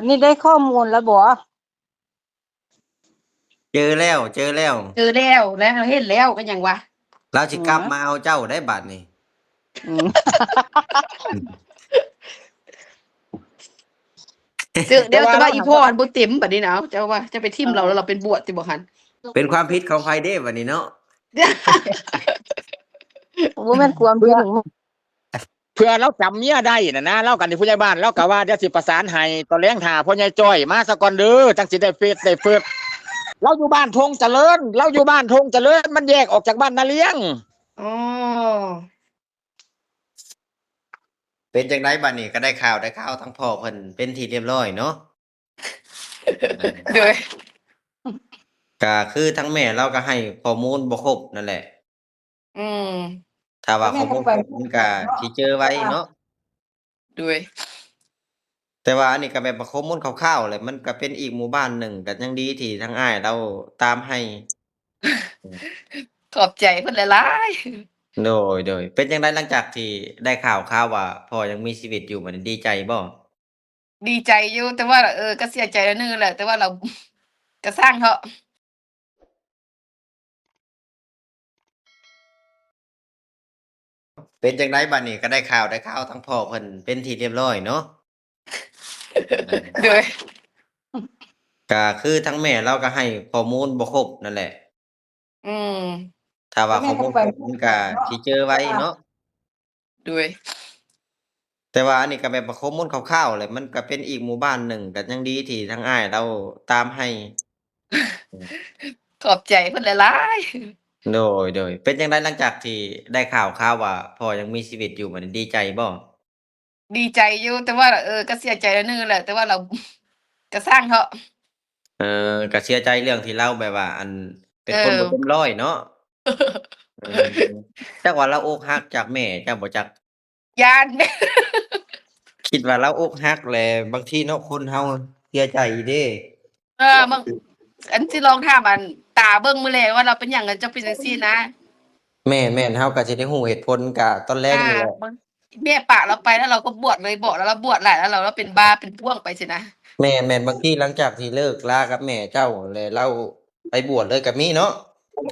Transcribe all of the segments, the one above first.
ອັນນີ້ໄດ້ຂໍ້ມູນແລ້ວບໍ່? ເຈີແລ້ວ ເຈີແລ້ວ ເຈີແລ້ວ ແລ້ວເຮົາເຫັນແລ້ວ ກໍຫຍັງວະ ລາວຊິກັບມາເອົາເຈົ້າໄດ້ບາດນີ້. ອືມ ເຈີແລ້ວ ແຕ່ວ່າອີພໍ່ຫັ້ນບໍ່ເຕັມບາດນີ້ນະ. ເຈົ້າວ່າຈະໄປຖິ້ມລາວ ແລ້ວລາວໄປບວດຕິບໍ່ຫັ້ນ? ເປັນຄວາມຜິດຂອງໃຜເດ້ບາດນີ້ເນາະ? ບໍ່ແມ່ນຄວາມຜິດ ເພື່ອລາວຈຳເມຍໄດ້ຫັ້ນນະ ລາວກໍເປັນຜູ້ໃຫຍ່ບ້ານ ລາວກໍວ່າດຽວຊິປະສານໃຫ້ ຕອນແລງຖ້າພໍ່ໃຫຍ່ຈ້ອຍມາສາກ່ອນເດີ ຈັ່ງຊິໄດ້ເຟດໄດ້ເຟີດ. ລາວຢູ່ບ້ານທົ່ງຈະເລີນ ລາວຢູ່ບ້ານທົ່ງຈະເລີນ ມັນແຍກອອກຈາກບ້ານນາລ້ຽງ. ອໍ ເປັນຈັ່ງໃດບາດນີ້ ກໍໄດ້ຂ່າວ ໄດ້ຂ່າວທາງພໍ່ເພິ່ນເປັນທີ່ຮຽບຮ້ອຍເນາະ? ໂດຍ ກໍຄືທາງແມ່ລາວກໍໃຫ້ຂໍ້ມູນບໍ່ຄົບນັ້ນແຫຼະ. ອືມ ຖ້າວ່າຂໍ້ມູນຄົບມັນກໍຊິເຈີໄວເນາະ. ໂດຍ ແຕ່ວ່າອັນນີ້ກໍແມ່ນວ່າຂໍ້ມູນຄ່າວໆແຫຼະ ມັນກໍເປັນອີກໝູ່ບ້ານໜຶ່ງ ກໍຍັງດີທີ່ທາງອ້າຍລາວຕາມໃຫ້. ຂອບໃຈເພິ່ນຫຼາຍໆ. ໂດຍ ໂດຍ ເປັນຈັ່ງໃດຫຼັງຈາກທີ່ໄດ້ຂ່າວຄາວວ່າພໍ່ຍັງມີຊີວິດຢູ່ ບັດນີ້ດີໃຈບໍ່? ດີໃຈຢູ່ ແຕ່ວ່າ ເອີ ກໍເສຍໃຈໜ້ອຍໜຶ່ງແຫຼະ ແຕ່ວ່າລາວ ກໍຊ່າງເຖາະ. ເປັນຈັ່ງໃດບາດນີ້ ກໍໄດ້ຂ່າວ ໄດ້ຂ່າວທາງພໍ່ເພິ່ນເປັນທີ່ຮຽບຮ້ອຍເນາະ? ໂດຍ ກໍຄືທາງແມ່ລາວກໍໃຫ້ຂໍ້ມູນບໍ່ຄົບນັ້ນແຫຼະ. ອືມ ຖ້າວ່າຂໍ້ມູນຄົບມັນກໍຊິເຈີໄວເນາະ. ໂດຍ ແຕ່ວ່າອັນນີ້ກໍແມ່ນວ່າຂໍ້ມູນຄ່າວໆແຫຼະ ມັນກໍເປັນອີກໝູ່ບ້ານໜຶ່ງ ກໍຍັງດີທີ່ທາງອ້າຍລາວຕາມໃຫ້. ຂອບໃຈເພິ່ນຫຼາຍໆ. ໂດຍ ໂດຍ ເປັນຈັ່ງໃດຫຼັງຈາກທີ່ໄດ້ຂ່າວຄາວວ່າພໍ່ຍັງມີຊີວິດຢູ່ ບັດນີ້ດີໃຈບໍ່? ດີໃຈຢູ່ ແຕ່ວ່າ ເອີ ກໍເສຍໃຈໜ້ອຍໜຶ່ງແຫຼະ ແຕ່ວ່າລາວ ກໍຊ່າງເຖາະ. ເອີ ກໍເສຍໃຈເລື່ອງທີ່ລາວແບບວ່າ ອັນ ເປັນຄົນບໍ່ເຕັມຮ້ອຍເນາະ. ເອີ ຈັກວ່າລາວອົກຫັກຈາກແມ່ເຈົ້າບໍ່ຈັກ? ຢ້ານ ຄິດວ່າລາວອົກຫັກແຫຼະ ບາງທີເນາະ ຄົນເຮົາເສຍໃຈເດ້. ເອີ ບາງ ອັນ ຊິລອງຖາມ ອັນ ຕາເບິ່ງມື້ແລງວ່າລາວເປັນຫຍັງ ເຈົ້າເປັນຈັ່ງຊີ້ນະ. ແມ່ນໆ ເຮົາກໍຊິໄດ້ຮູ້ເຫດຜົນກະຕອນແລງນີ້ແຫຼະ. ແມ່ປະລາວໄປແລ້ວ ລາວກໍບວດເລີຍ ບອກແລ້ວລາວບວດຫຼາຍ ແລ້ວລາວເປັນບ້າເປັນພວງໄປຊີ້ນະ. ແມ່ນໆ ບາງທີຫຼັງຈາກທີ່ເລີກລາກັບແມ່ເຈົ້າແລ້ວ ລາວໄປບວດເລີຍກໍມີເນາະ.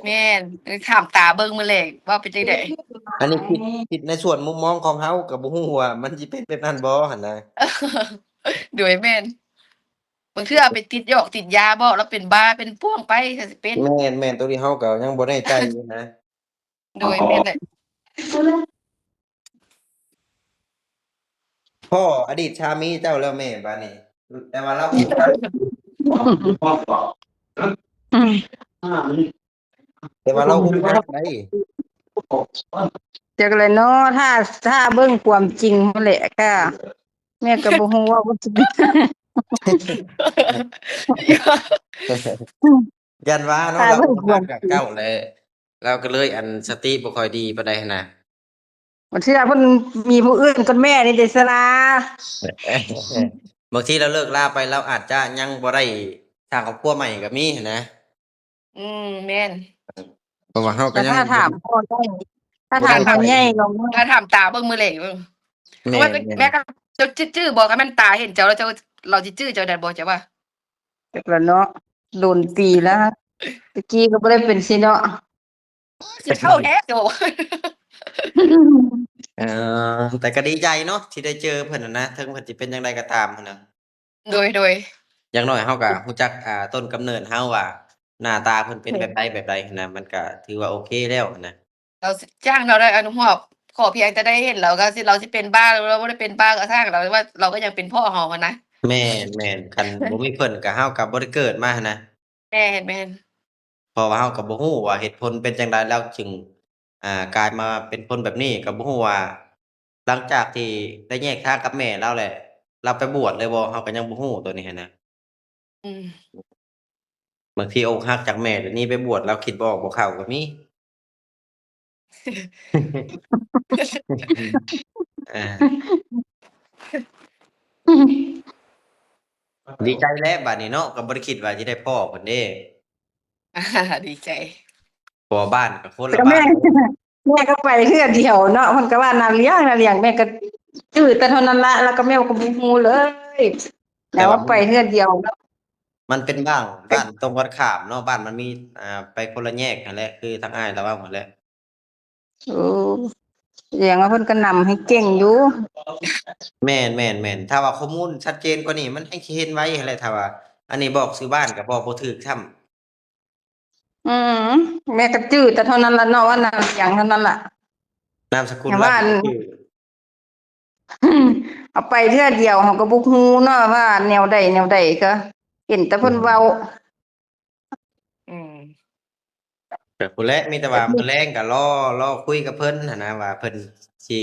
ແມ່ນ ຖາມຕາເບິ່ງມື້ແລງວ່າເປັນຈັ່ງໃດ. ອັນນີ້ຄິດ ຄິດໃນສ່ວນມຸມມອງຂອງເຮົາ ກໍບໍ່ຮູ້ວ່າມັນຊິເປັນແບບນັ້ນບໍ່ຫັ້ນນະ. ໂດຍ ແມ່ນ ບາງເທື່ອໄປຕິດຢອກຕິດຢາບໍ ລາວເປັນບ້າເປັນພວງໄປ ກໍຊິເປັນ. ແມ່ນໆ ໂຕນີ້ເຮົາກໍຍັງບໍ່ແນ່ໃຈຢູ່ນະ. ໂດຍ ແມ່ນແຫຼະ. ພໍ້ອະດີດສາມີເຈົ້າແລ້ວແມ່ ບາດນີ້ ແຕ່ວ່າລາວ ແຕ່ວ່າລາວອົກຫັກໄດ໋. ຈັກແຫຼະເນາະ ຖ້າ ຖ້າເບິ່ງຄວາມຈິງຫັ້ນແຫຼະ ກະ ແມ່ກໍບໍ່ຮູ້ວ່າມັນຊິເປັນ ຢ້ານວ່າເນາະ ລາວອົກຫັກຈາກເຈົ້າແຫຼະ ລາວກໍເລີຍ ອັນ ສະຕິບໍ່ຄ່ອຍດີປານໃດຫັ້ນນະ. ບາງເທື່ອເພິ່ນມີຜູ້ອື່ນກ່ອນແມ່ນີ້ເດຊະນາ. ບາງທີລາວເລີກລາໄປ ລາວອາດຈະຍັງບໍ່ໄດ້ສ້າງຄອບຄົວໃໝ່ກໍມີຫັ້ນນະ. ອືມ ແມ່ນ ເພາະວ່າເຮົາກໍຍັງ ຖ້າຖາມພໍ່ໃຫຍ່ ຖ້າຖາມພໍ່ໃຫຍ່ລອງ ຖ້າຖາມຕາເບິ່ງມື້ແລງເບິ່ງ. ແມ່ນ ແມ່ນ ເຈົ້າຈື່ບໍ່ ຄັນແມ່ນຕາເຫັນເຈົ້າແລ້ວ ເຈົ້າ ລາວຊິຈື່ເຈົ້າໄດ້ບໍ່ ເຈົ້າວ່າ? ຈັກລະເນາະ ດົນປີລະ ແຕ່ກີ້ກໍບໍ່ໄດ້ເປັນຊີ້ເນາະ. ຊິເຖົ້າແທ້ໂຕ. ເອີ ແຕ່ກໍດີໃຈເນາະ ທີ່ໄດ້ເຈີເພິ່ນຫັ້ນນະ ເຖິງເພິ່ນຊິເປັນຈັ່ງໃດກໍຕາມຫັ້ນນະ. ໂດຍ ໂດຍ ຢ່າງໜ້ອຍເຮົາກໍຮູ້ຈັກ ອ່າ ຕົ້ນກຳເນີດເຮົາວ່າ ໜ້າຕາເພິ່ນເປັນແບບໃດ ແບບໃດຫັ້ນນະ ມັນກໍຖືວ່າໂອເຄແລ້ວຫັ້ນນະ. ລາວຈ້າງ ລາວໄດ້ອະນຸພາບ ຂໍພຽງແຕ່ໄດ້ເຫັນລາວກໍຊິ ລາວຊິເປັນບ້າ ລາວບໍ່ໄດ້ເປັນບ້າກໍຊ່າງ ລາວວ່າ ລາວກໍຍັງເປັນພໍ່ເຮົາຫັ້ນນະ. ແມ່ນໆ ຄັນບໍ່ມີເພິ່ນກໍ ເຮົາກໍບໍ່ໄດ້ເກີດມາຫັ້ນນະ. ແມ່ນໆ ເພາະວ່າເຮົາກໍບໍ່ຮູ້ວ່າເຫດຜົນເປັນຈັ່ງໃດ ລາວຈຶ່ງ ອ່າ ກາຍມາເປັນຄົນແບບນີ້ ກໍບໍ່ຮູ້ວ່າຫຼັງຈາກທີ່ໄດ້ແຍກທາງກັບແມ່ລາວແລ້ວ ລາວໄປບວດເລີຍບໍ່ ເຮົາກໍຍັງບໍ່ຮູ້ໂຕນີ້ຫັ້ນນະ. ອືມ ບາງທີອົກຫັກຈາກແມ່ ດຽວນີ້ໄປບວດ ລາວຄິດບໍ່ອອກບໍ່ເຂົ້າກໍມີ. ອ່າ ດີໃຈແຫຼະບາດນີ້ເນາະ ກໍບໍ່ໄດ້ຄິດວ່າຊິໄດ້ພໍ້ເພິ່ນເດ້. ດີໃຈ ເພາະວ່າບ້ານກໍຄົນລະບ້ານ. ແມ່ກໍໄປເທື່ອດຽວເນາະ ເພິ່ນກໍວ່ານາລ້ຽງ ນາລ້ຽງ ແມ່ກໍຈື່ແຕ່ເທົ່ານັ້ນລະ ແລ້ວກໍແມ່ກໍບໍ່ຮູ້ເລີຍ. ແຕ່ວ່າ ແລ້ວໄປເທື່ອດຽວເນາະ ມັນເປັນບ້ານ ເປັນ ບ້ານຕົງກັນຂ້າມເນາະ ບ້ານມັນມີ ອ່າ ໄປຄົນລະແຍກຫັ້ນແຫຼະ ຄືທາງອ້າຍລາວເວົ້າຫັ້ນແຫຼະ. ໂອ້ ສະແດງວ່າເພິ່ນກໍນຳໃຫ້ເກັ່ງຢູ່. ແມ່ນໆໆ ຖ້າວ່າຂໍ້ມູນຊັດເຈນກວ່ານີ້ ມັນແຮ່ງຊິເຫັນໄວຫັ້ນແຫຼະ ຖ້າວ່າອັນນີ້ບອກຊື່ບ້ານກໍບອກບໍ່ຖືກຊ້ຳ. ອືມ ແມ່ກໍຈື່ແຕ່ເທົ່ານັ້ນລະເນາະ ວ່ານາມຫຍັງເທົ່ານັ້ນລະ ນາມສະກຸນ ແຕ່ວ່າອັນ ເຮົາໄປເທື່ອດຽວ ເຮົາກໍບໍ່ຮູ້ເນາະວ່າແນວໃດແນວໃດ ກໍເຫັນແຕ່ເພິ່ນເວົ້າ. ອືມ ກໍພຸ້ນແຫຼະ ມີແຕ່ວ່າມື້ແລງກໍລໍ ລໍຄຸຍກັບເພິ່ນຫັ້ນນະ ວ່າເພິ່ນຊິ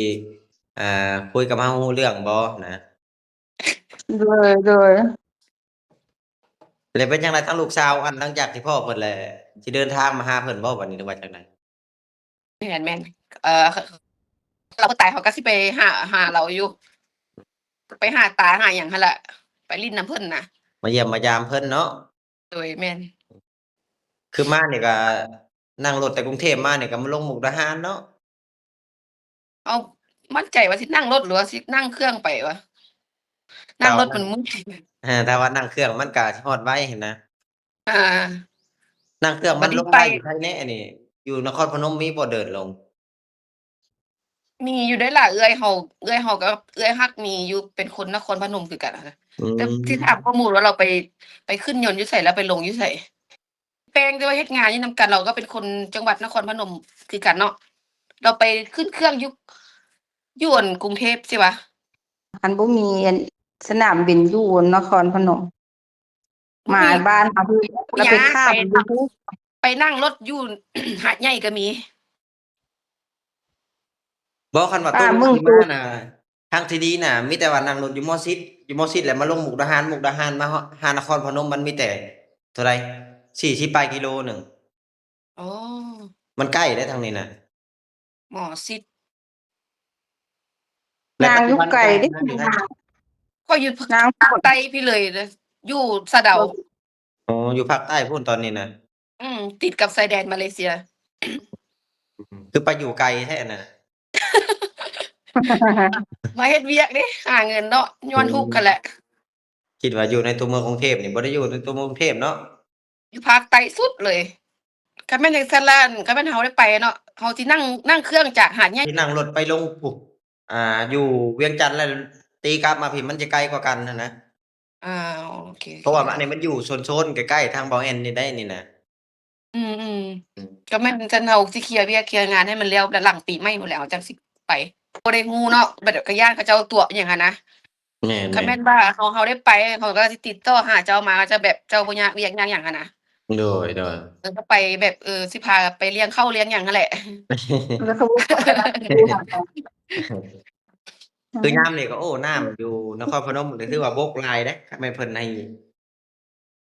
ອ່າ ຄຸຍກັບເຮົາຮູ້ເລື່ອງບໍ່ນະ. ໂດຍ ໂດຍ. ແລ້ວເປັນຈັ່ງໃດທາງລູກສາວ ອັນ ຫຼັງຈາກທີ່ພໍ້ເພິ່ນແລ້ວ ຊິເດີນທາງມາຫາເພິ່ນບໍ່ບັດນີ້ ຫຼືວ່າຈັ່ງໃດ? ແມ່ນໆ ເອີ ລາວບໍ່ຕາຍ ເຮົາກໍຊິໄປຫາ ຫາລາວຢູ່ ໄປຫາຕາຫາຫຍັງຫັ້ນແຫຼະ ໄປຫຼິ້ນນຳເພິ່ນນະ ມາຢ້ຽມມາຢາມເພິ່ນເນາະ. ໂດຍ ແມ່ນ. ຄືມານີ້ກໍນັ່ງລົດແຕ່ກຸງເທບມານີ້ກໍມາລົງມຸກດາຫານເນາະ. ເອົາ ໝັ້ນໃຈວ່າຊິນັ່ງລົດ ຫຼືວ່າຊິນັ່ງເຄື່ອງໄປວະ? ນັ່ງລົດມັນເມື່ອຍ. ເອີ ຖ້າວ່ານັ່ງເຄື່ອງມັນກໍຊິຮອດໄວຫັ້ນນະ. ອ່າ ນັ່ງເຄື່ອງມັນລົງໄດ້ຢູ່ໃສແດ່ອັນນີ້? ຢູ່ນະຄອນພະນົມມີບໍ່ເດີນລົງ? ມີຢູ່ເດ້ລະ ເອື້ອຍເຮົາ ເອື້ອຍເຮົາກັບເອື້ອຍຮັກມີຢູ່ ເປັນຄົນນະຄອນພະນົມຄືກັນນະ. ອືມ ແຕ່ຊິຖາມຂໍ້ມູນວ່າລາວໄປ ໄປຂຶ້ນຍົນຢູ່ໃສ ແລ້ວໄປລົງຢູ່ໃສ? ແປງ ແຕ່ວ່າເຮັດງານຢູ່ນຳກັນ ລາວກໍເປັນຄົນຈັງຫວັດນະຄອນພະນົມຄືກັນເນາະ. ລາວໄປຂຶ້ນເຄື່ອງຢູ່ ຢູ່ອັນກຸງເທບຊິວະ? ອັນ ບໍ່ມີອັນສະໜາມບິນຢູ່ນະຄອນພະນົມ. ມາບ້ານເຮົາ ລະໄປຂ້າມຢູ່ ໄປນັ່ງລົດຢູ່ຫາດໃຫຍ່ກໍມີ. ບໍ່ ຄັນວ່າຕົກລົງມານະ ທາງທີ່ດີນະ ມີແຕ່ວ່ານັ່ງລົດຢູ່ໝໍຊິດ ຢູ່ໝໍຊິດແລ້ວມາລົງມຸກດາຫານ ມຸກດາຫານມາຫານະຄອນພະນົມ ມັນມີແຕ່ເທົ່າໃດ ສີ່ສິບປາຍກິໂລໜຶ່ງ. ອໍ ມັນໃກ້ເດ້ທາງນີ້ນະ ໝໍຊິດ. ນາງຢູ່ໄກເດ້ ຂ້ອຍຢູ່ພາກໃຕ້ພີ້ເລີຍ ຢູ່ສະເດົາ. ອໍ ຢູ່ພາກໃຕ້ພຸ້ນຕອນນີ້ນະ. ອືມ ຕິດກັບຊາຍແດນມາເລເຊຍ. ຄືໄປຢູ່ໄກແທ້ນະ ມາເຮັດວຽກເດ້ ຫາເງິນເນາະ ຍ້ອນທຸກຫັ້ນແຫຼະ. ຄິດວ່າຢູ່ໃນຕົວເມືອງກຸງເທບນີ້ ບໍ່ໄດ້ຢູ່ໃນຕົວເມືອງກຸງເທບເນາະ. ຢູ່ພາກໃຕ້ສຸດເລີຍ. ຄັນແມ່ນຈັ່ງຊັ້ນລະ ຄັນແມ່ນເຮົາໄດ້ໄປເນາະ ເຮົາຊິນັ່ງ ນັ່ງເຄື່ອງຈາກຫາດໃຫຍ່ ຊິນັ່ງລົດໄປລົງພຸ້ນ ອ່າ ຢູ່ວຽງຈັນ ແລ້ວຕີກັບມາພີ້ ມັນຈະໄກກວ່າກັນຫັ້ນນະ. ອ່າ ໂອເຄ ເພາະວ່າອັນນີ້ມັນຢູ່ໂຊນໆ ໃກ້ໆ ທາງເບົາແອນນີ້ໄດ໋ນີ້ນະ. ອືມໆ ອືມ ກໍແມ່ນຊັ້ນ ເຮົາຊິເຄຍວຽກເຄຍງານໃຫ້ມັນແລ້ວ ແລ້ວຫຼັງປີໃໝ່ພຸ້ນແຫຼະ ເຮົາຈັ່ງຊິໄປ. ບໍ່ໄດ້ຮູ້ເນາະ ແບບກໍຢ້ານເຂົາເຈົ້າຕົວະຫຍັງຫັ້ນນະ. ແມ່ນໆ ຄັນແມ່ນວ່າເຮົາ ເຮົາໄດ້ໄປ ເຮົາກໍຊິຕິດຕໍ່ຫາເຈົ້າມາ ເຈົ້າແບບເຈົ້າບໍ່ຍາກວຽກຍາກຫຍັງຫັ້ນນະ. ໂດຍໆ ເອີ ກໍໄປແບບ ເອີ ຊິພາໄປລ້ຽງເຂົ້າລ້ຽງຫຍັງຫັ້ນແຫຼະ. ຄືຍາມນີ້ກໍ ໂອ້ ນ້ຳຢູ່ນະຄອນພະນົມນີ້ຖືວ່າບົກຫຼາຍເດ້ ຄັນແມ່ນເພິ່ນໃຫ້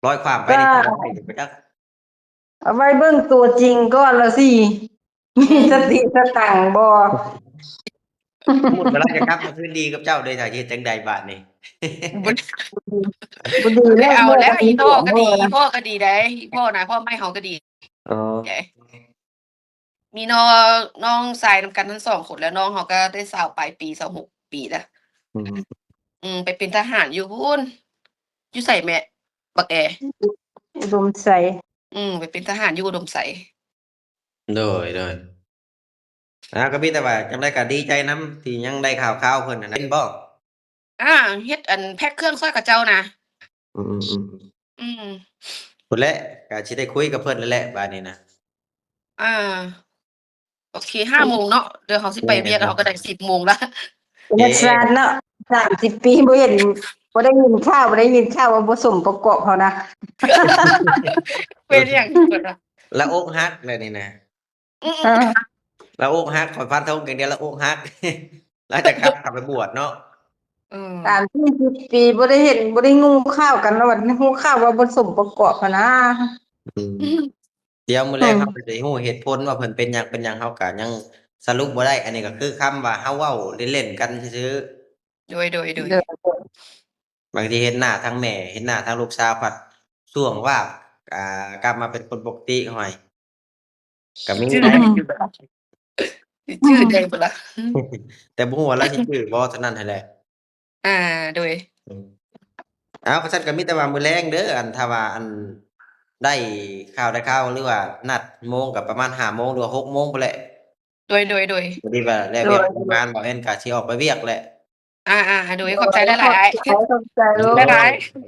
ລອຍຄວາມໄປນີ້ ກໍ ກໍໄດ້ຢູ່ ໄປຈັກ ເອົາໄວ້ເບິ່ງຕົວຈິງກ່ອນລະຊິ ມີສະຕິສະຕັງບໍ່. ສົມມຸດວ່າລາວຈະກັບມາຄືນດີກັບເຈົ້າເດ້ ເຈົ້າຊິເຮັດຈັ່ງໃດບາດນີ້? ບໍ່ ບໍ່ດີແລ້ວ ເອົາແລ້ວ ອີ່ພໍ່ກໍດີ ອີ່ພໍ່ກໍດີໄດ໋ ອີ່ພໍ່ນະ ພໍ່ໃໝ່ເຮົາກໍດີ. ອໍ ເອີ ມີນ້ອງ ນ້ອງຊາຍນຳກັນທັງສອງຄົນ ແລ້ວນ້ອງເຮົາກໍໄດ້ຊາວປາຍປີ ຊາວຫົກປີແລ້ວ. ອືມ ອືມ ໄປເປັນທະຫານຢູ່ພຸ້ນ ຢູ່ໃສແມ່ ບັກແອ? ອຸດົມໄຊ. ອືມ ໄປເປັນທະຫານຢູ່ອຸດົມໄຊ. ໂດຍໆ ອ່າ ກໍມີແຕ່ວ່າຈັ່ງໃດກໍດີໃຈນຳທີ່ຍັງໄດ້ຂ່າວຄາວເພິ່ນຫັ້ນນະ ເຫັນບໍ່? ອ່າ ເຮັດອັນແພັກເຄື່ອງຊ່ອຍເຂົາເຈົ້ານະ. ອືມໆ ອືມ ພຸ້ນແຫຼະ ກໍຊິໄດ້ຄຸຍກັບເພິ່ນແລ້ວແຫຼະບາດນີ້ນະ. ອ່າ ໂອເຄ ຫ້າໂມງເນາະ ດຽວເຮົາຊິໄປວຽກ ເຮົາກໍໄດ້ສິບໂມງລະ. ເປັນຈັ່ງຊັ້ນເນາະ ສາມສິບປີບໍ່ເຫັນ ບໍ່ໄດ້ຍິນຂ່າວ ບໍ່ໄດ້ຍິນຂ່າວວ່າບໍ່ສົມປະກອບເຮົານະ. ເປັນຫຍັງ ລະອົກຫັກແລ້ວນີ້ນະ. ອືມ ລະອົກຫັກ ຂ້ອຍຟັນທົງຢ່າງດຽວ ລະອົກຫັກ ລະຈະກັບ ກັບໄປບວດເນາະ. ເອີ ສາມສີ່ສິບປີບໍ່ໄດ້ເຫັນ ບໍ່ໄດ້ຮູ້ຂ່າວກັນ ລະບັດຮູ້ຂ່າວວ່າບໍ່ສົມປະກອບຫັ້ນນະ. ອືມ ອືມ ດຽວມື້ແລງ ອືມ ເຮົາກໍຊິຮູ້ເຫດຜົນວ່າເພິ່ນເປັນຫຍັງ ເປັນຫຍັງ ເຮົາກໍຍັງສະຫຼຸບບໍ່ໄດ້. ອັນນີ້ກໍຄືຄຳວ່າເຮົາເວົ້າຫຼິ້ນໆກັນຊື່ໆ. ໂດຍ ໂດຍ ໂດຍ ໂດຍ ໂດຍ. ບາງທີເຫັນໜ້າທັງແມ່ ເຫັນໜ້າທັງລູກສາວ ພັດຊ່ວງວາບ ອ່າ ກັບມາເປັນຄົນປົກກະຕິຫ້ອຍ ກໍມີ ຈື່ໄດ້ ນະ ຈື່ໄດ້ບໍ່ລະ? ແຕ່ບໍ່ຮູ້ວ່າລາວຊິຈື່ບໍ່ ເທົ່ານັ້ນຫັ້ນແຫຼະ. ອ່າ ໂດຍ ອືມ ເອົາ ຄັນຊັ້ນກໍມີແຕ່ວ່າມື້ແລງເດີ ອັນ ຖ້າວ່າ ອັນ ໄດ້ຂ່າວ ໄດ້ຂ່າວ ຫຼືວ່ານັດໂມງກໍປະມານຫ້າໂມງ ຫຼືວ່າຫົກໂມງພຸ້ນແຫຼະ. ໂດຍ ໂດຍ ໂດຍ ພໍດີວ່າແລ້ວວຽກ ໂດຍ ໂດຍ ໂຮງງານ ບ່າວແອນກໍຊິອອກໄປວຽກແຫຼະ. ອ່າໆ ໂດຍ ຂອບໃຈຫຼາຍໆ ຂອບໃຈ ຂອບໃຈຫຼາຍໆ.